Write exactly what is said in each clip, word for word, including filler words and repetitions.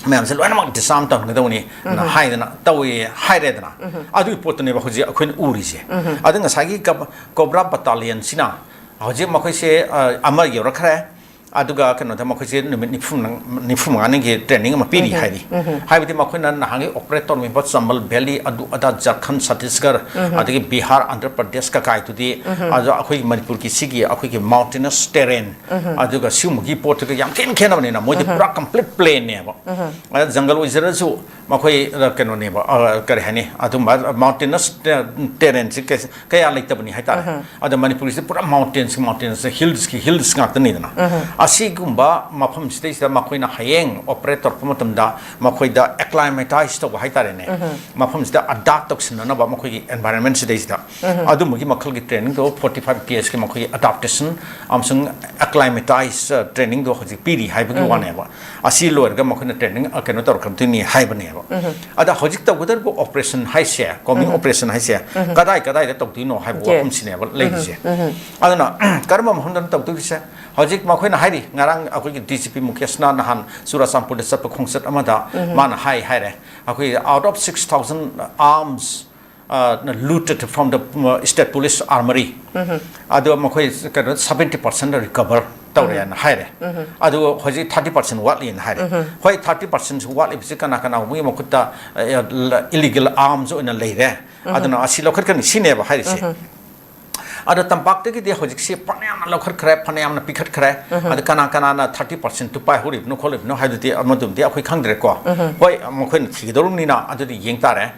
ꯃꯌꯥꯝꯁꯦ ꯂꯣꯏꯅꯃꯛ disarm ꯇꯧꯍꯟꯒꯗꯧꯅꯤ ꯅ ꯍꯥꯏꯗꯅ ꯇꯧꯏ ꯍꯥꯏꯔꯦꯗꯅ꯫ ꯑꯗꯨꯒꯤ ꯄꯣꯠꯇꯨꯅꯦꯕ ꯍꯧꯖꯤꯛ ꯑꯩꯈꯣꯏꯅ ꯎꯔꯤꯁꯦ꯫ ꯑꯗꯨ ꯉꯁꯥꯏꯒꯤ ꯀꯕ-, COBRA battalionꯁꯤꯅ ꯍꯧꯖꯤꯛ ꯃꯈꯣꯏꯁꯦ, ꯑ, ꯑꯃ ꯌꯧꯔꯛꯈ꯭ꯔꯦ꯫ ꯑꯗꯨꯒ ꯀꯩꯅꯣꯗ ꯃꯈꯣꯏꯁꯦ ꯅꯨꯃꯤꯠ ꯅꯤꯐꯨ ꯃꯉꯥ, ꯅꯤꯐꯨ ꯃꯉꯥꯅꯤꯒꯤ training ꯑꯃ ꯄꯤꯔꯤ ꯍꯥꯏꯔꯤ꯫ ꯍꯥꯏꯕꯗꯤ ꯃꯈꯣꯏꯅ ꯅꯍꯥꯟꯒꯤ operate ꯇꯧꯔꯝꯃꯤꯕ ꯆꯝꯕꯜ valley, ꯑꯗꯨ ꯑꯗꯥ, ꯖꯔꯈꯟ, ꯁꯠꯇꯤꯁꯒꯔ, ꯑꯗꯒꯤ ꯕꯤꯍꯥꯔ, ꯑꯟꯙ꯭ꯔ ꯄ꯭ꯔꯗꯦꯁ ꯀꯀꯥꯏꯗꯨꯗꯤ, ꯑꯗꯣ ꯑꯩꯈꯣꯏꯒꯤ ꯃꯅꯤꯄꯨꯔꯒꯤ ꯁꯤꯒꯤ ꯑꯩꯈꯣꯏꯒꯤ mountainous terrain, ꯑꯗꯨꯒ ꯁꯤꯒꯨꯝꯕꯒꯤ ꯄꯣꯠꯇꯨꯒ ꯌꯥꯝ ꯊꯤꯅ ꯈꯦꯠꯅꯕꯅꯤꯅ ꯃꯣꯏꯗꯤ ꯄꯨꯔꯥ complete plainꯅꯦꯕ꯫ ꯑꯗ ꯖꯪꯒꯜ ꯑꯣꯏꯖꯔꯁꯨ ꯃꯈꯣꯏ, ꯑ, ꯀꯩꯅꯣꯅꯦꯕ, ꯑ, ꯀꯔꯤ ꯍꯥꯏꯅꯤ, ꯑꯗꯨꯝꯕ mountainous terrainꯁꯤ ꯀꯩ-, ꯀꯌꯥ ꯂꯩꯇꯕꯅꯤ ꯍꯥꯏꯇꯥꯔꯦ꯫ ꯑꯗ ꯃꯅꯤꯄꯨꯔꯁꯤꯗꯤ ꯄꯨꯔꯥ mountains, mountains, hillsꯀꯤ hills ꯉꯥꯛꯇꯅꯤꯗꯅ꯫ ꯑꯁꯤꯒꯨꯝꯕ ꯃꯐꯝꯁꯤꯗꯩꯁꯤꯗ ꯃꯈꯣꯏꯅ ꯍꯌꯦꯡ operate ꯇꯧꯔꯛꯄ ꯃꯇꯝꯗ ꯃꯈꯣꯏꯗ acclimatise ꯇꯧꯕ ꯍꯥꯏꯇꯥꯔꯦꯅꯦ, ꯃꯐꯝꯁꯤꯗ adapt ꯇꯧꯁꯤꯟꯅꯅꯕ ꯃꯈꯣꯏꯒꯤ environmentꯁꯤꯗꯩꯁꯤꯗ ꯑꯗꯨꯝꯕꯒꯤ ꯃꯈꯜꯒꯤ trainingꯗꯣ forty five daysꯀꯤ ꯃꯈꯣꯏꯒꯤ adaptation ꯑꯃꯁꯨꯡ acclimatise, ꯑ, trainingꯗꯣ ꯍꯧꯖꯤꯛ ꯄꯤꯔꯤ ꯍꯥꯏꯕꯒꯤ ꯋꯥꯅꯦꯕ꯫ ꯑꯁꯤ ꯂꯣꯏꯔꯒ ꯃꯈꯣꯏꯅ training, ꯑ, ꯀꯩꯅꯣ ꯇꯧꯔꯛꯀꯗꯣꯏꯅꯤ ꯍꯥꯏꯕꯅꯦꯕ꯫ ꯑꯗ ꯍꯧꯖꯤꯛ ꯇꯧꯒꯗꯧꯔꯤꯕ operation ꯍꯥꯏꯁꯦ, combing operationꯁꯦ ꯀꯗꯥꯏ ꯀꯗꯥꯏꯗ ꯇꯧꯗꯣꯏꯅꯣ ꯍꯥꯏꯕ ꯋꯥꯐꯝꯁꯤꯅꯦꯕ ꯂꯩꯔꯤꯁꯦ꯫ ꯑꯗꯨꯅ ꯀꯔꯝꯕ ꯃꯐꯝꯗꯅ ꯇꯧꯗꯣꯏꯁꯦ? ꯍꯧꯖꯤꯛ ꯃꯈꯣꯏꯅ ꯍꯥꯏꯔꯤ, ꯉꯔꯥꯡ ꯑꯩꯈꯣꯏꯒꯤ DGP ꯃꯨꯀꯦꯁꯅ ꯅꯍꯥꯟ ꯆꯨꯔꯥꯆꯥꯟꯄꯨꯔꯗ ꯆꯠꯄ ꯈꯣꯡꯆꯠ ꯑꯃꯗ ꯃꯥꯅ ꯍꯥꯏ ꯍꯥꯏꯔꯦ, ꯑꯩꯈꯣꯏ out of six thousand arms, uh, looted from the, uh, state police armory, ꯑꯗꯣ ꯃꯈꯣꯏ ꯀꯩꯅꯣ seventy percent recover ꯇꯧꯔꯦꯅ ꯍꯥꯏꯔꯦ꯫ ꯑꯗꯨ ꯍꯧꯖꯤꯛ thirty percent ꯋꯥꯠꯂꯤꯅ ꯍꯥꯏꯔꯦ꯫ ꯍꯣꯏ, thirty percent ꯋꯥꯠꯂꯤꯕꯁꯤ ꯀꯅꯥ ꯀꯅꯥꯒꯨꯝꯕꯒꯤ ꯃꯈꯨꯠꯇ, ꯑ, illegal arms ꯑꯣꯏꯅ ꯂꯩꯔꯦ, ꯑꯗꯨꯅ ꯑꯁꯤ ꯂꯧꯈꯠꯀꯅꯤ ꯁꯤꯅꯦꯕ ꯍꯥꯏꯔꯤꯁꯦ꯫ ꯑꯗꯣ ꯇꯝꯄꯥꯛꯇꯒꯤꯗꯤ ꯍꯧꯖꯤꯛꯁꯤ ꯐꯅꯌꯥꯝꯅ ꯂꯧꯈꯠꯈ꯭ꯔꯦ, ꯐꯅꯌꯥꯝꯅ ꯄꯤꯈꯠꯈ꯭ꯔꯦ꯫ ꯑꯗ ꯀꯅꯥ ꯀꯅꯥꯅ thirty percent ꯇꯨ ꯄꯥꯏꯍꯧꯔꯤꯕꯅꯣ ꯈꯣꯠꯂꯤꯕꯅꯣ ꯍꯥꯏꯕꯗꯨꯗꯤ ꯑꯃꯗꯨꯝꯗꯤ ꯑꯩꯈꯣꯏ ꯈꯪꯗ꯭ꯔꯦꯀꯣ꯫ ꯍꯣꯏ, ꯃꯈꯣꯏꯅ ꯊꯤꯒꯗꯧꯔꯕꯅꯤꯅ ꯑꯗꯨꯗꯤ ꯌꯦꯡ ꯇꯥꯔꯦ꯫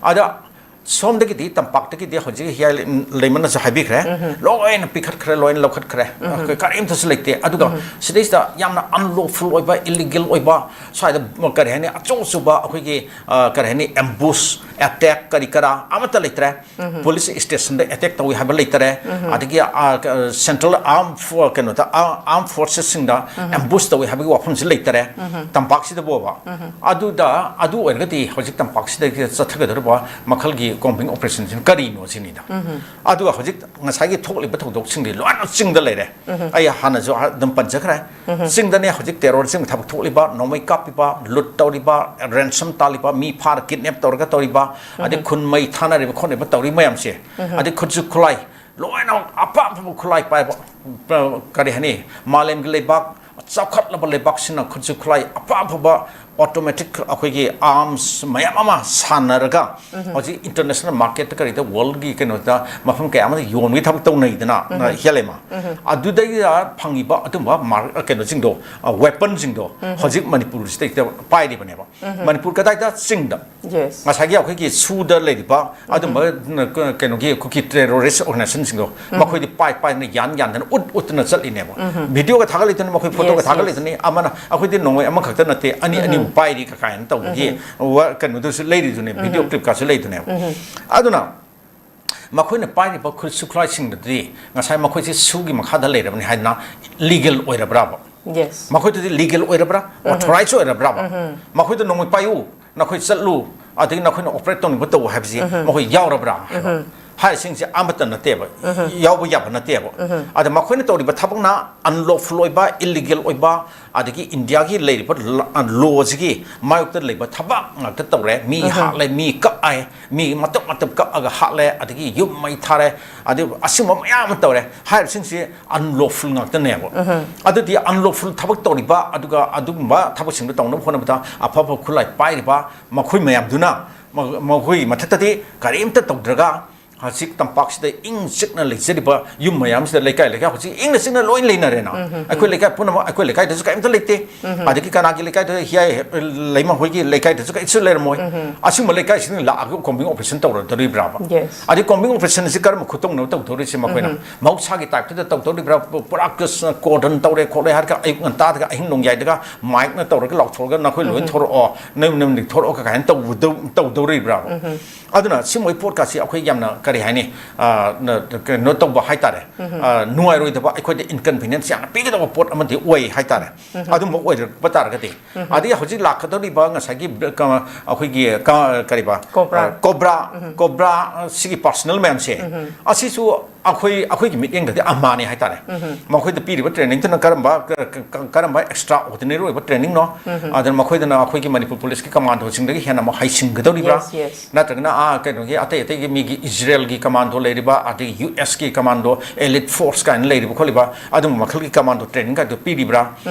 ꯑꯗ ꯁꯣꯝꯗꯒꯤꯗꯤ, ꯇꯝꯄꯥꯛꯇꯒꯤꯗꯤ ꯍꯧꯖꯤꯛ ꯍꯤꯌꯥꯏ ꯂꯩꯃꯅꯁꯨ ꯍꯥꯏꯕꯤꯈ꯭ꯔꯦ, ꯂꯣꯏꯅ ꯄꯤꯈꯠꯈ꯭ꯔꯦ, ꯂꯣꯏꯅ ꯂꯧꯈꯠꯈ꯭ꯔꯦ꯫ ꯑꯩꯈꯣꯏ ꯀꯔꯤꯝꯇꯁꯨ ꯂꯩꯇꯦ꯫ ꯑꯗꯨꯒ ꯁꯤꯗꯩꯁꯤꯗ ꯌꯥꯝꯅ unlawful ꯑꯣꯏꯕ, illegal ꯑꯣꯏꯕ, ꯁ꯭ꯋꯥꯏꯗ ꯀꯔꯤ ꯍꯥꯏꯅꯤ, ꯑꯆꯧ ꯑꯆꯧꯕ ꯑꯩꯈꯣꯏꯒꯤ, ꯑ, ꯀꯔꯤ ꯍꯥꯏꯅꯤ, ambush attack ꯀꯔꯤ ꯀꯔꯥ ꯑꯃꯠꯇ ꯂꯩꯇ꯭ꯔꯦ꯫ ꯄꯨꯂꯤꯁ ꯁ꯭ꯇꯦꯁꯟꯗ attack ꯇꯧꯏ ꯍꯥꯏꯕ ꯂꯩꯇꯔꯦ꯫ ꯑꯗꯒꯤ, ꯑ, ꯀ-, central arm for-, ꯀꯩꯅꯣꯗ, ꯑ-, armed forcesꯁꯤꯡꯗ ambush ꯇꯧꯏ ꯍꯥꯏꯕꯒꯤ ꯋꯥꯐꯝꯁꯤ ꯂꯩꯇꯔꯦ꯫ ꯇꯝꯄꯥꯛꯁꯤꯗ ꯕꯣꯕ꯫ ꯑꯗꯨꯗ, ꯑꯗꯨ ꯑꯣꯏꯔꯒꯗꯤ ꯍꯧꯖꯤꯛ ꯇꯝꯄꯥꯛꯁꯤꯗꯒꯤ ꯆꯠꯊꯒꯗꯧꯔꯤꯕ ꯃꯈꯜꯒꯤ ꯀꯣꯝꯕꯤꯡ ꯑꯣꯄꯔꯦꯁꯟꯁꯤꯅ ꯀꯔꯤꯅꯣ ꯁꯤꯅꯤꯗ꯫ ꯑꯗꯨꯒ ꯍꯧꯖꯤꯛ ꯉꯁꯥꯏꯒꯤ ꯊꯣꯛꯂꯤꯕ ꯊꯧꯗꯣꯛꯁꯤꯡꯗꯤ ꯂꯣꯏꯅ ꯆꯤꯡꯗ ꯂꯩꯔꯦ꯫ ꯑꯩ ꯍꯥꯟꯅꯁꯨ ꯑꯗꯨꯝ ꯄꯟꯖꯈ꯭ꯔꯦ꯫ ꯆꯤꯡꯗꯅꯦ ꯍꯧꯖꯤꯛ ꯇꯦꯔꯣꯔꯤꯖꯝꯒꯤ ꯊꯕꯛ ꯊꯣꯛꯂꯤꯕ, ꯅꯣꯡꯃꯩ ꯀꯥꯞꯄꯤꯕ, ꯂꯨꯠ ꯇꯧꯔꯤꯕ, ꯔꯦꯟꯁꯝ ꯇꯥꯜꯂꯤꯕ, ꯃꯤ ꯐꯥꯔ ꯀꯤꯗꯅꯦꯞ ꯇꯧꯔꯒ ꯇꯧꯔꯤꯕ, ꯑꯗꯩ ꯈꯨꯟ ꯃꯩ ꯊꯥꯅꯔꯤꯕ ꯈꯣꯠꯂꯤꯕ ꯇꯧꯔꯤ ꯃꯌꯥꯝꯁꯦ, ꯑꯗꯩ ꯈꯨꯠꯁꯨ ꯈꯨꯠꯂꯥꯏ ꯂꯣꯏꯅꯃꯛ ꯑꯐ ꯑꯐꯕ ꯈꯨꯠꯂꯥꯏ ꯄꯥꯏꯕ, ꯀꯔꯤ ꯍꯥꯏꯅꯤ, ꯃꯥꯂꯦꯝꯒꯤ ꯂꯩꯕꯥꯛ, ꯆꯥꯎꯈꯠꯂꯕ ꯂꯩꯕꯥꯛꯁꯤꯅ ꯈꯨꯠꯁꯨ ꯈꯨꯠꯂꯥꯏ ꯑꯐ ꯑꯐꯕ ꯑꯣꯇꯣꯃꯦꯇꯤꯛ ꯑꯩꯈꯣꯏꯒꯤ ꯑꯥꯔꯝꯁ ꯃꯌꯥꯝ ꯑꯃ ꯁꯥꯟꯅꯔꯒ ꯍꯧꯖꯤꯛ ꯏꯟꯇꯔꯅꯦꯁꯅꯦꯜ ꯃꯥꯔꯀꯦꯠꯇ ꯀꯔꯤꯗ ꯋꯥꯔꯜꯒꯤ ꯀꯩꯅꯣꯗ ꯃꯐꯝ ꯀꯌꯥ ꯑꯃꯗ ꯌꯣꯟꯕꯒꯤ ꯊꯕꯛ ꯇꯧꯅꯩꯗꯅ, ꯍꯦꯜꯂꯦꯃ꯫ ꯑꯗꯨꯗꯩꯗ ꯐꯪꯉꯤꯕ ꯑꯗꯨꯝꯕ ꯃꯥꯔ-, ꯀꯩꯅꯣꯁꯤꯡꯗꯣ, ꯋꯦꯄꯟꯁꯤꯡꯗꯣ ꯍꯧꯖꯤꯛ ꯃꯅꯤꯄꯨꯔꯁꯤꯗꯩꯗ ꯄꯥꯏꯔꯤꯕꯅꯦꯕ꯫ ꯃꯅꯤꯄꯨꯔ ꯀꯗꯥꯏꯗ? ꯆꯤꯡꯗ꯫ ꯉꯁꯥꯏꯒꯤ ꯑꯩꯈꯣꯏꯒꯤ ꯁꯨꯗ ꯂꯩꯔꯤꯕ ꯑꯗꯨꯝꯕ ꯀꯩꯅꯣꯒꯤ ꯀꯨꯀꯤ ꯇꯦꯔꯣꯔꯤꯁ ꯑꯣꯔꯒꯅꯥꯏꯖꯦꯁꯟꯁꯤꯡꯗꯣ ꯃꯈꯣꯏꯗꯤ ꯄꯥꯏ ꯄꯥꯏꯗꯅ ꯌꯥꯟ ꯌꯥꯟꯗꯅ ꯎꯠ ꯎꯠꯇꯅ ꯆꯠꯂꯤꯅꯦꯕ꯫ ꯚꯤꯗꯤꯑꯣꯒ ꯊꯥꯒꯠꯂꯤꯗꯨꯅꯤ, ꯃꯈꯣꯏ ꯐꯣꯇꯣꯒ ꯊꯥꯒꯠꯂꯤꯗꯨꯅꯤ, ꯑꯃꯅ ꯑꯩꯈꯣꯏꯗꯤ ꯅꯣꯡꯃꯩ ꯑꯃꯈꯛꯇ ꯅꯠꯇꯦ, ꯑꯅꯤ ꯑꯅꯤꯃꯨꯛ ꯄꯥꯏꯔꯤ ꯀ-, ꯀꯥꯏꯅ ꯇꯧꯕꯒꯤ ꯋꯥ-, ꯀꯩꯅꯣꯗꯨꯁꯨ ꯂꯩꯔꯤꯗꯨꯅꯦ, ꯚꯤꯗꯤꯑꯣ ꯀ꯭ꯂꯤꯞꯀꯁꯨ ꯂꯩꯗꯨꯅꯦꯕ꯫ ꯑꯗꯨꯅ ꯃꯈꯣꯏꯅ ꯄꯥꯏꯔꯤꯕ ꯈꯨꯠꯁꯨ ꯈꯨꯠꯂꯥꯏꯁꯤꯡꯗꯨꯗꯤ ꯉꯁꯥꯏ ꯃꯈꯣꯏꯁꯦ ꯁꯨꯒꯤ ꯃꯈꯥꯗ ꯂꯩꯔꯕꯅꯤ ꯍꯥꯏꯗꯅ ꯂꯤꯒꯦꯜ ꯑꯣꯏꯔꯕ꯭ꯔꯥꯕ? ꯃꯈꯣꯏꯗꯨꯗꯤ ꯂꯤꯒꯦꯜ ꯑꯣꯏꯔꯕ꯭ꯔꯥ, ꯑꯣꯊꯣꯔꯥꯏꯖ ꯑꯣꯏꯔꯕ꯭ꯔꯥꯕ? ꯃꯈꯣꯏꯗ ꯅꯣꯡꯃꯩ ꯄꯥꯏꯌꯨ, ꯅꯈꯣꯏ ꯆꯠꯂꯨ, ꯑꯗꯒꯤ ꯅꯈꯣꯏꯅ ꯑꯣꯄꯔꯦꯠ ꯇꯧꯅꯤꯡꯕ ꯇꯧ ꯍꯥꯏꯕꯁꯤ ꯃꯈꯣꯏ ꯌꯥꯎꯔꯕ꯭ꯔꯥ ꯍꯥꯏꯕ? ꯍꯥꯏꯔꯤꯁꯤꯡꯁꯦ ꯑꯃꯠꯇ ꯅꯠꯇꯦꯕ, ꯌꯥꯎꯕ ꯌꯥꯕ ꯅꯠꯇꯦꯕ꯫ ꯑꯗ ꯃꯈꯣꯏꯅ ꯇꯧꯔꯤꯕ ꯊꯕꯛꯅ ꯑꯟꯂꯣꯐꯨꯜ ꯑꯣꯏꯕ, ꯏꯂꯤꯒꯦꯜ ꯑꯣꯏꯕ, ꯑꯗꯒꯤ ꯏꯟꯗꯤꯌꯥꯒꯤ ꯂꯩꯔꯤꯕ ꯂ-, ꯂꯣꯁꯤꯒꯤ ꯃꯥꯌꯣꯛꯇ ꯂꯩꯕ ꯊꯕꯛ ꯉꯥꯛꯇ ꯇꯧꯔꯦ꯫ ꯃꯤ ꯍꯥꯠꯂꯦ, ꯃꯤ ꯀꯛꯑꯦ, ꯃꯤ ꯃꯇꯞ ꯃꯇꯞ ꯀꯛꯑꯒ ꯍꯥꯠꯂꯦ, ꯑꯗꯒꯤ ꯌꯨꯝ ꯃꯩ ꯊꯥꯔꯦ, ꯑꯗꯒꯤ ꯑꯁꯤꯒꯨꯝꯕ ꯃꯌꯥꯝ ꯑꯃ ꯇꯧꯔꯦ꯫ ꯍꯥꯏꯔꯤꯕꯁꯤꯡꯁꯤ ꯑꯟꯂꯣꯐꯨꯜ ꯉꯥꯛꯇꯅꯦꯕ꯫ ꯑꯗꯨꯗꯤ ꯑꯟꯂꯣꯐꯨꯜ ꯊꯕꯛ ꯇꯧꯔꯤꯕ, ꯑꯗꯨꯒ ꯑꯗꯨꯒꯨꯝꯕ ꯊꯕꯛꯁꯤꯡꯗꯣ ꯇꯧꯅꯕ ꯍꯣꯠꯅꯕꯗ ꯑꯐ ꯑꯐꯕ ꯈꯨꯠꯂꯥꯏ ꯄꯥꯏꯔꯤꯕ ꯃꯈꯣꯏ ꯃꯌꯥꯝꯗꯨꯅ ꯃ-, ꯃꯈꯣꯏ ꯃꯊꯛꯇꯗꯤ ꯀꯔꯤꯝꯇ ꯇꯧꯗ꯭ꯔꯒ ꯍꯧꯖꯤꯛ ꯇꯝꯄꯥꯛꯁꯤꯗ ꯏꯪ ꯆꯤꯛꯅ ꯂꯩꯖꯔꯤꯕ ꯌꯨꯝ ꯃꯌꯥꯝꯁꯤꯗ, ꯂꯩꯀꯥꯏ ꯂꯩꯀꯥꯏ ꯍꯧꯖꯤꯛ ꯏꯪꯅ ꯆꯤꯛꯅ ꯂꯣꯏ ꯂꯩꯅꯔꯦꯅ꯫ ꯑꯩꯈꯣꯏ ꯂꯩꯀꯥꯏ ꯄꯨꯝꯅꯃꯛ, ꯑꯩꯈꯣꯏ ꯂꯩꯀꯥꯏꯗꯁꯨ ꯀꯔꯤꯝꯇ ꯂꯩꯇꯦ꯫ ꯑꯗꯒꯤ ꯀꯅꯥꯒꯤ ꯂꯩꯀꯥꯏꯗ ꯍꯤꯌꯥꯏ ꯂꯩꯃ ꯍꯣꯏꯒꯤ ꯂꯩꯀꯥꯏꯗꯁꯨ ꯀꯔꯤꯁꯨ ꯂꯩꯔꯝꯃꯣꯏ꯫ ꯑꯁꯤꯒꯨꯝꯕ ꯂꯩꯀꯥꯏꯁꯤꯡꯗ ꯂꯥꯛꯑꯒ ꯀꯣꯝꯕꯤꯡ ꯑꯣꯄꯔꯦꯁꯟ ꯇꯧꯔꯗꯣꯔꯤꯕ꯭ꯔꯥꯕ? ꯑꯗꯩ ꯀꯣꯝꯕꯤꯡ ꯑꯣꯄꯔꯦꯁꯟ ꯑꯁꯤ ꯀꯔꯝꯕ ꯈꯨꯇꯧꯅ ꯇꯧꯗꯧꯔꯤꯁꯦ ꯃꯈꯣꯏꯅ? ꯃꯍꯧꯁꯥꯒꯤ ꯇꯥꯏꯞꯇꯗ ꯇꯧꯗꯧꯔꯤꯕ꯭ꯔꯥ? ꯄꯨ-, ꯄꯨꯔꯥ ꯀꯣꯔꯗꯟ ꯇꯧꯔꯦ ꯈꯣꯠꯂꯦ ꯍꯥꯏꯔꯒ ꯑꯌꯨꯛ ꯉꯟꯇꯥꯗꯒ ꯑꯍꯤꯡ ꯅꯣꯡꯌꯥꯏꯗꯒ ꯃꯥꯏꯛꯅ ꯇꯧꯔꯒ ꯂꯥꯎꯊꯣꯛꯑꯒ "ꯅꯈꯣꯏ ꯂꯣꯏ ꯊꯣꯔꯛꯑꯣ, ꯅꯌꯨꯝ ꯅꯌꯨꯝꯗꯒꯤ ꯊꯣꯔꯛꯑꯣ" ꯀꯥꯏꯅ ꯇꯧꯕꯗꯧ-, ꯇꯧꯗꯧꯔꯤꯕ꯭ꯔꯥꯕ? ꯑꯗꯨꯅ ꯁꯤꯒꯨꯝꯕꯒꯤ ꯄꯣꯠꯀꯥꯁꯤ ꯑꯩꯈꯣꯏ ꯌꯥꯝꯅ ꯀꯔꯤ ꯍꯥꯏꯅꯤ, ꯑ, ꯅ-, ꯀꯩꯅꯣ ꯇꯧꯕ ꯍꯥꯏꯇꯥꯔꯦ, ꯑ, ꯅꯨꯡꯉꯥꯏꯔꯣꯏꯗꯕ, ꯑꯩꯈꯣꯏꯗ inconvenience ꯌꯥꯝꯅ ꯄꯤꯒꯗꯕ ꯄꯣꯠ ꯑꯃꯗꯤ ꯑꯣꯏ ꯍꯥꯏꯇꯥꯔꯦ꯫ ꯑꯗꯨꯝꯕ ꯑꯣꯏꯔꯛꯄ ꯇꯥꯔꯒꯗꯤ, ꯑꯗꯒꯤ ꯍꯧꯖꯤꯛ ꯂꯥꯛꯀꯗꯧꯔꯤꯕ ꯉꯁꯥꯏꯒꯤ ꯕ-, ꯀ-, ꯑꯩꯈꯣꯏꯒꯤ ꯀ-, ꯀꯔꯤꯕ, Cobra. ꯑ, Cobra, Cobra, ꯑ, ꯁꯤꯒꯤ personal ꯃꯌꯥꯝꯁꯦ, ꯑꯁꯤꯁꯨ ꯑꯩꯈꯣꯏ, ꯑꯩꯈꯣꯏꯒꯤ ꯃꯤꯠꯌꯦꯡꯗꯗꯤ ꯑꯃꯥꯅꯤ ꯍꯥꯏꯇꯥꯔꯦ꯫ ꯃꯈꯣꯏꯗ ꯄꯤꯔꯤꯕ trainingꯗꯨꯅ ꯀꯔꯝꯕ, ꯀ-, ꯀ-, ꯀꯔꯝꯕ extraordinary ꯑꯣꯏꯕ trainingꯅꯣ? ꯑꯗꯨꯅ ꯃꯈꯣꯏꯗꯅ ꯑꯩꯈꯣꯏꯒꯤ ꯃꯅꯤꯄꯨꯔ ꯄꯨꯂꯤꯁꯀꯤ ꯀꯃꯥꯟꯗꯣꯁꯤꯡꯗꯒꯤ ꯍꯦꯟꯅ ꯑꯃꯨꯛ ꯍꯩꯁꯤꯡꯒꯗꯧꯔꯤꯕ꯭ꯔꯥ? Yes, yes. ꯅꯠꯇ꯭ꯔꯒꯅ, ꯑꯥ, ꯀꯩꯅꯣꯒꯤ ꯑꯇꯩ ꯑꯇꯩꯒꯤ ꯃꯤꯒꯤ ꯏꯖꯔꯦꯜꯒꯤ ꯀꯃꯥꯟꯗꯣ ꯂꯩꯔꯤꯕ, ꯑꯗꯒꯤ ꯌꯨ ꯑꯦꯁꯀꯤ ꯀꯃꯥꯟꯗꯣ, elite force ꯀꯥꯏꯅ ꯂꯩꯔꯤꯕ ꯈꯣꯠꯂꯤꯕ, ꯑꯗꯨꯝꯕ ꯃꯈꯜꯒꯤ ꯀꯃꯥꯟꯗꯣ trainingꯒꯗꯣ ꯄꯤꯔꯤꯕ꯭ꯔꯥ?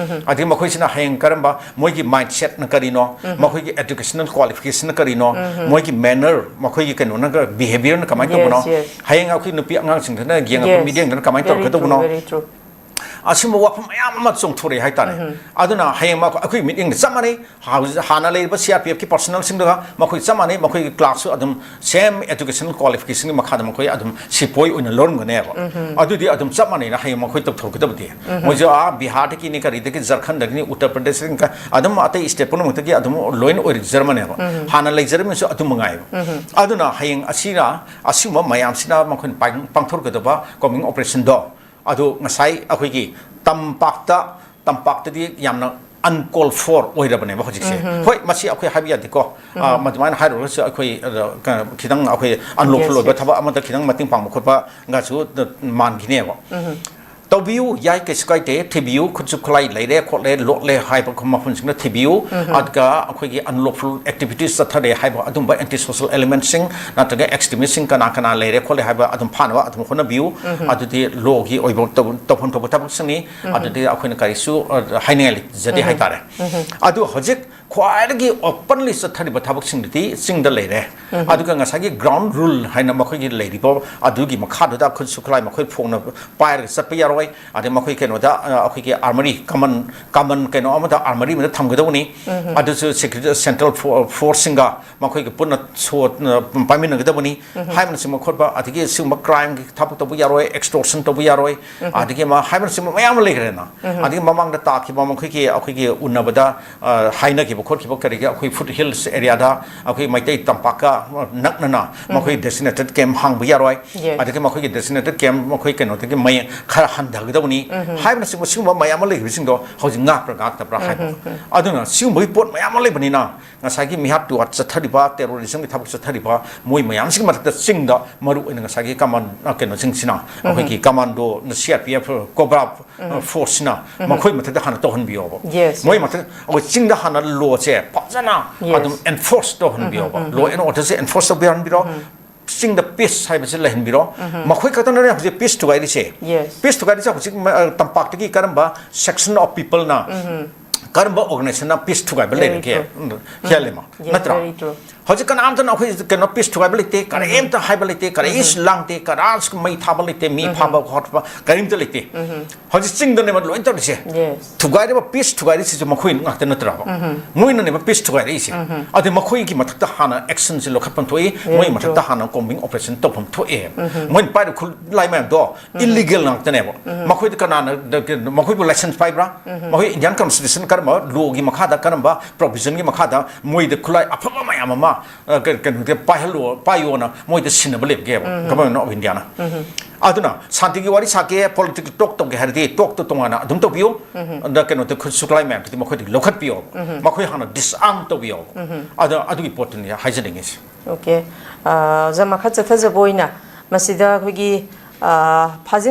ꯑꯗꯒꯤ ꯃꯈꯣꯏꯁꯤꯅ ꯍꯌꯦꯡ ꯀꯔꯝꯕ, ꯃꯣꯏꯒꯤ mindsetꯅ ꯀꯔꯤꯅꯣ? ꯃꯈꯣꯏꯒꯤ educational qualificationꯅ ꯀꯔꯤꯅꯣ? ꯃꯣꯏꯒꯤ manner, ꯃꯈꯣꯏꯒꯤ ꯀꯩꯅꯣꯅ, behaviourꯅ ꯀꯃꯥꯏꯅ ꯇꯧꯕꯅꯣ? Yes, yes. ꯍꯌꯦꯡ ꯑꯩꯈꯣꯏ ꯅꯨꯄꯤ ꯑꯉꯥꯡꯁꯤꯡꯗꯨꯅ ꯌꯦꯡꯉꯛꯄ, yes, ꯃꯤꯠꯌꯦꯡꯗꯨꯅ ꯀꯃꯥꯏꯅ very true, ꯇꯧꯔꯛꯀꯗꯧꯕꯅꯣ? Very true. ꯑꯁꯤꯒꯨꯝꯕ ꯋꯥꯐꯝ ꯃꯌꯥꯝ ꯑꯃ ꯆꯣꯡꯊꯣꯔꯛꯑꯦ ꯍꯥꯏꯇꯥꯔꯦ꯫ ꯑꯗꯨꯅ ꯍꯌꯦꯡ ꯃꯈꯣꯏ, ꯑꯩꯈꯣꯏ ꯃꯤꯠꯌꯦꯡꯗ ꯆꯞ ꯃꯥꯟꯅꯩ꯫ ꯍꯧꯖꯤꯛ ꯍꯥꯟꯅ ꯂꯩꯔꯤꯕ C R P Fꯀꯤ personnelꯁꯤꯡꯗꯨꯒ ꯃꯈꯣꯏ ꯆꯞ ꯃꯥꯟꯅꯩ꯫ ꯃꯈꯣꯏꯒꯤ classꯁꯨ ꯑꯗꯨꯝ same educational qualificationꯒꯤ ꯃꯈꯥꯗ ꯃꯈꯣꯏ ꯑꯗꯨꯝ ꯁꯤꯄꯣꯏ ꯑꯣꯏꯅ ꯂꯧꯔꯝꯒꯅꯦꯕ꯫ ꯑꯗꯨꯗꯤ ꯑꯗꯨꯝ ꯆꯞ ꯃꯥꯟꯅꯩꯅ ꯍꯌꯦꯡ ꯃꯈꯣꯏ ꯇꯧꯊꯣꯔꯛꯀꯗꯕꯗꯤ꯫ ꯃꯣꯏꯁꯨ, ꯑꯥ, ꯕꯤꯍꯥꯔꯗꯒꯤꯅꯤ, ꯀꯔꯤꯗꯒꯤ, ꯖꯔꯈꯟꯗꯒꯤꯅꯤ, ꯎꯠꯇꯔ ꯄ꯭ꯔꯗꯦꯁꯇꯒꯤꯅꯤ, ꯀ-, ꯑꯗꯨꯝ ꯑꯇꯩ state ꯄꯨꯝꯅꯃꯛꯇꯒꯤ ꯑꯗꯨꯝ ꯂꯣꯏꯅ ꯑꯣꯏꯔꯛꯆꯔꯝꯃꯅꯦꯕ꯫ ꯍꯥꯟꯅ ꯂꯩꯖꯔꯝꯃꯤꯁꯨ ꯑꯗꯨ ꯃꯉꯥꯏꯕ꯫ ꯑꯗꯨꯅ ꯍꯌꯦꯡ ꯑꯁꯤꯅ, ꯑꯁꯤꯒꯨꯝꯕ ꯃꯌꯥꯝꯁꯤꯅ ꯃꯈꯣꯏꯅ ꯄꯥꯡ-, ꯄꯥꯡꯊꯣꯔꯛꯀꯗꯕ combing operationꯗꯣ, ꯑꯗꯨ ꯉꯁꯥꯏ ꯑꯩꯈꯣꯏꯒꯤ ꯇꯝꯄꯥꯛꯇ, ꯇꯝꯄꯥꯛꯇꯗꯤ ꯌꯥꯝꯅ uncalled for ꯑꯣꯏꯔꯕꯅꯦꯕ ꯍꯧꯖꯤꯛꯁꯦ꯫ ꯍꯣꯏ, ꯃꯁꯤ ꯑꯩꯈꯣꯏ ꯍꯥꯏꯕ ꯌꯥꯗꯦꯀꯣ꯫ ꯑ, ꯃꯗꯨꯃꯥꯏꯅ ꯍꯥꯏꯔꯨꯔꯒꯁꯨ ꯑꯩꯈꯣꯏ, ꯑ, ꯀ-, ꯈꯤꯇꯪ ꯑꯩꯈꯣꯏ unlawful, yes, ꯑꯣꯏꯕ, yes, ꯊꯕꯛ ꯑꯃꯗ ꯈꯤꯇꯪ ꯃꯇꯦꯡ ꯄꯥꯡꯕ ꯈꯣꯠꯄꯒꯁꯨ ꯃꯥꯟꯈꯤꯅꯦꯕ꯫ ꯇꯧꯕꯤꯌꯨ, ꯌꯥꯏ, ꯀꯩꯁꯨ ꯀꯥꯏꯗꯦ, ꯊꯤꯕꯤꯌꯨ, ꯈꯨꯠꯁꯨ ꯈꯨꯠꯂꯥꯏ ꯂꯩꯔꯦ, ꯈꯣꯠꯂꯦ, ꯂꯣꯠꯂꯦ ꯍꯥꯏꯕ ꯃꯐꯝꯁꯤꯡꯗ ꯊꯤꯕꯤꯌꯨ꯫ ꯑꯗꯨꯒ ꯑꯩꯈꯣꯏꯒꯤ unlawful activities ꯆꯠꯊꯔꯦ ꯍꯥꯏꯕ ꯑꯗꯨꯝꯕ anti social elementꯁꯤꯡ ꯅꯠꯇ꯭ꯔꯒ extremistꯁꯤꯡ ꯀꯅꯥ ꯀꯅꯥ ꯂꯩꯔꯦ ꯈꯣꯠꯂꯦ ꯍꯥꯏꯕ ꯑꯗꯨꯝ ꯐꯥꯅꯕ ꯑꯗꯨꯝ ꯍꯣꯠꯅꯕꯤꯌꯨ꯫ ꯑꯗꯨꯗꯤ lawꯒꯤ ꯑꯣꯏꯕ ꯇꯧ-, ꯇꯧꯐꯝ ꯊꯣꯛꯄ ꯊꯕꯛꯁꯤꯡꯅꯤ꯫ ꯑꯗꯨꯗꯤ ꯑꯩꯈꯣꯏꯅ ꯀꯔꯤꯁꯨ, ꯑ, ꯍꯥꯏꯅꯤꯡꯉꯥꯏ ꯂꯩꯖꯗꯦ ꯍꯥꯏꯇꯥꯔꯦ꯫ ꯑꯗꯨ ꯍꯧꯖꯤꯛ ꯈ꯭ꯋꯥꯏꯗꯒꯤ openly ꯆꯠꯊꯔꯤꯕ ꯊꯕꯛꯁꯤꯡꯗꯨꯗꯤ ꯆꯤꯡꯗ ꯂꯩꯔꯦ꯫ ꯑꯗꯨꯒ ꯉꯁꯥꯏꯒꯤ ground rule ꯍꯥꯏꯅ ꯃꯈꯣꯏꯒꯤ ꯂꯩꯔꯤꯕ ꯑꯗꯨꯒꯤ ꯃꯈꯥꯗꯨꯗ ꯈꯨꯠꯁꯨ ꯈꯨꯠꯂꯥꯏ ꯃꯈꯣꯏ ꯐꯣꯡꯅ ꯄꯥꯏꯔꯒ ꯆꯠꯄ ꯌꯥꯔꯣꯏ꯫ ꯑꯗꯩ ꯃꯈꯣꯏ ꯀꯩꯅꯣꯗ, ꯑ, ꯑꯩꯈꯣꯏꯒꯤ armoury, common, common ꯀꯩꯅꯣ ꯑꯃꯗ, armoury ꯑꯃꯗ ꯊꯝꯒꯗꯧꯕꯅꯤ꯫ ꯑꯗꯨꯁꯨ security central fo-, forceꯁꯤꯡꯒ ꯃꯈꯣꯏꯒꯤ ꯄꯨꯟꯅ ꯁꯣ-, ꯑ, ꯄꯥꯏꯃꯤꯟꯅꯒꯗꯕꯅꯤ꯫ ꯍꯥꯏꯕꯅꯆꯤꯡꯕ ꯈꯣꯠꯄ, ꯑꯗꯒꯤ ꯁꯤꯒꯨꯝꯕ crimeꯒꯤ ꯊꯕꯛ ꯇꯧꯕ ꯌꯥꯔꯣꯏ, extortion ꯇꯧꯕ ꯌꯥꯔꯣꯏ, ꯑꯗꯒꯤ ꯑꯃ ꯍꯥꯏꯕꯅꯆꯤꯡꯕ ꯃꯌꯥꯝ ꯑꯃ ꯂꯩꯈ꯭ꯔꯦꯅ꯫ ꯑꯗꯒꯤ ꯃꯃꯥꯡꯗ ꯇꯥꯈꯤꯕ ꯃꯈꯣꯏꯒꯤ, ꯑꯩꯈꯣꯏꯒꯤ ꯎꯅꯕꯗ, ꯑ, ꯍꯥꯏꯅꯈꯤꯕ ꯈꯣꯠꯈꯤꯕ ꯀꯔꯤꯒꯤ ꯑꯩꯈꯣꯏ foot hills areaꯗ ꯑꯩꯈꯣꯏ ꯃꯩꯇꯩ ꯇꯝꯄꯥꯛꯀ, ꯑ, ꯅꯛꯅꯅ ꯃꯈꯣꯏ designated camp ꯍꯥꯡꯕ ꯌꯥꯔꯣꯏ꯫ Yes. ꯑꯗꯒꯤ ꯃꯈꯣꯏꯒꯤ designated camp ꯃꯈꯣꯏ ꯀꯩꯅꯣꯗꯒꯤ ꯃꯩ ꯈꯔ ꯍꯟꯊꯒꯗꯕꯅꯤ ꯍꯥꯏꯕꯅꯆꯤꯡꯕ ꯁꯤꯒꯨꯝꯕ ꯃꯌꯥꯝ ꯑꯃ ꯂꯩꯈꯤꯕꯁꯤꯡꯗꯣ ꯍꯧꯖꯤꯛ ꯉꯥꯛꯄ꯭ꯔꯥ ꯉꯥꯛꯇꯕ꯭ꯔꯥ ꯍꯥꯏꯕ꯫ ꯑꯗꯨꯅ ꯁꯤꯒꯨꯝꯕꯒꯤ ꯄꯣꯠ ꯃꯌꯥꯝ ꯑꯃ ꯂꯩꯕꯅꯤꯅ ꯉꯁꯥꯏꯒꯤ ꯃꯤꯍꯥꯠ ꯇꯨꯍꯥꯠ ꯆꯠꯊꯔꯤꯕ, terrorismꯒꯤ ꯊꯕꯛ ꯆꯠꯊꯔꯤꯕ ꯃꯣꯏ ꯃꯌꯥꯝꯁꯤꯒꯤ ꯃꯊꯛꯇ ꯆꯤꯡꯗ ꯃꯔꯨ ꯑꯣꯏꯅ ꯉꯁꯥꯏꯒꯤ command, ꯑ, ꯀꯩꯅꯣꯁꯤꯡꯁꯤꯅ, ꯑꯩꯈꯣꯏꯒꯤ commando, C R P F, COBRA, ꯑ, forceꯁꯤꯅ ꯃꯈꯣꯏ ꯃꯊꯛꯇ ꯍꯥꯟꯅ ꯇꯧꯍꯟꯕꯤꯌꯣꯕ꯫ Yes. ꯃꯣꯏ ꯃꯊꯛ, ꯑꯩꯈꯣꯏ ꯆꯤꯡꯗ ꯍꯥꯟꯅ lawꯁꯦ ꯐꯖꯅ Yes. ꯑꯗꯨꯝ enforce ꯇꯧꯍꯟꯕꯤꯌꯣꯕ꯫ Law and orderꯁꯦ enforce ꯇꯧꯕꯤꯍꯟꯕꯤꯔꯣ꯫ ꯆꯤꯡꯗ peace ꯍꯥꯏꯕꯁꯦ ꯂꯩꯍꯟꯕꯤꯔꯣ꯫ ꯃꯈꯣꯏ ꯈꯛꯇꯅꯅꯦ ꯍꯧꯖꯤꯛ peace ꯊꯨꯒꯥꯏꯔꯤꯁꯦ꯫ Yes. Peace ꯊꯨꯒꯥꯏꯔꯤꯁꯦ ꯍꯧꯖꯤꯛ ꯃ-, ꯑ, ꯇꯝꯄꯥꯛꯇꯒꯤ ꯀꯔꯝꯕ section of peopleꯅ, ꯀꯔꯝꯕ organizationꯅ peace ꯊꯨꯒꯥꯏꯕ Very ꯂꯩꯔꯒꯦ? true. ꯎꯝ, ꯍꯦꯜꯂꯦꯃ, Yes, ꯅꯠꯇ꯭ꯔꯥ? Very true. ꯍꯧꯖꯤꯛ ꯀꯅꯥꯝꯇꯅ ꯑꯩꯈꯣꯏ ꯀꯩꯅꯣ peace ꯊꯨꯒꯥꯏꯕ ꯂꯩꯇꯦ, ꯀꯔꯤꯝꯇ ꯍꯥꯏꯕ ꯂꯩꯇꯦ, ꯀꯔꯤꯁꯨ ꯂꯥꯡꯗꯦ, ꯀꯅꯥꯁꯨ ꯃꯩ ꯊꯥꯕ ꯂꯩꯇꯦ, ꯃꯤ ꯐꯥꯕ ꯈꯣꯠꯄ ꯀꯔꯤꯝꯇ ꯂꯩꯇꯦ꯫ ꯍꯧꯖꯤꯛ ꯆꯤꯡꯗꯅꯦꯕ ꯂꯣꯏ ꯇꯧꯔꯤꯁꯦ꯫ Yes. ꯊꯨꯒꯥꯏꯔꯤꯕ, peace ꯊꯨꯒꯥꯏꯔꯤꯁꯤꯁꯨ ꯃꯈꯣꯏ ꯉꯥꯛꯇ ꯅꯠꯇ꯭ꯔꯕ? ꯃꯣꯏꯅꯅꯦꯕ peace ꯊꯨꯒꯥꯏꯔꯛꯏꯁꯦ꯫ ꯑꯗꯩ ꯃꯈꯣꯏꯒꯤ ꯃꯊꯛꯇ ꯍꯥꯟꯅ actionꯁꯦ ꯂꯧꯈꯠꯐꯝ ꯊꯣꯛꯏ, Very ꯃꯣꯏ ꯃꯊꯛꯇ true. ꯍꯥꯟꯅ combing operation ꯇꯧꯐꯝ ꯊꯣꯛꯑꯦ꯫ ꯃꯣꯏꯅ ꯄꯥꯏꯔꯤꯕ ꯈꯨꯠꯂꯥꯏ ꯃꯌꯥꯝꯗꯣ illegal ꯉꯥꯛꯇꯅꯦꯕ꯫ ꯃꯈꯣꯏꯗ ꯀꯅꯥꯅ, ꯃꯈꯣꯏꯕꯨ license ꯄꯥꯏꯕ꯭ꯔꯥ? ꯃꯈꯣꯏ Indian Constitution ꯀꯔꯝꯕ lawꯒꯤ ꯃꯈꯥꯗ, ꯀꯔꯝꯕ provisionꯒꯤ ꯃꯈꯥꯗ ꯃꯣꯏꯗ ꯈꯨꯠꯂꯥꯏ ꯑꯐꯕ ꯃꯌꯥꯝ ꯑꯃ, ꯑ, ꯀ-, ꯀꯩꯅꯣꯗ ꯄꯥꯏꯍꯜꯂꯣ, ꯄꯥꯏꯌꯣꯅ ꯃꯣꯏꯗ ꯁꯤꯟꯅꯕ ꯂꯩꯕꯒꯦꯕ Government of Indiaꯅ? ꯑꯗꯨꯅ ꯁꯥꯟꯇꯤꯒꯤ ꯋꯥꯔꯤ ꯁꯥꯒꯦ, political talk ꯇꯧꯒꯦ ꯍꯥꯏꯔꯗꯤ talkꯇꯣ ꯇꯣꯉꯥꯟꯅ ꯑꯗꯨꯝ ꯇꯧꯕꯤꯌꯨ꯫ ꯑꯗ ꯀꯩꯅꯣꯗ ꯈꯨꯠ ꯈꯨꯠꯂꯥꯏ ꯃꯌꯥꯝꯗꯨꯗꯤ ꯃꯈꯣꯏꯗꯒꯤ ꯂꯧꯈꯠꯄꯤꯌꯣ꯫ ꯃꯈꯣꯏ ꯍꯥꯟꯅ disarm ꯇꯧꯕꯤꯌꯣ꯫ ꯑꯗ ꯑꯗꯨꯒꯤ ꯄꯣꯠꯇꯨꯅꯤ ꯍꯥꯏꯖꯅꯤꯡꯉꯤꯁꯦ꯫ Okay. ꯑ, ꯑꯣꯖꯥ, ꯃꯈꯥ ꯆꯠꯊꯖꯕ ꯑꯣꯏꯅ ꯃꯁꯤꯗ ꯑꯩꯈꯣꯏꯒꯤ, ꯑ, ꯐꯥꯖꯤꯟ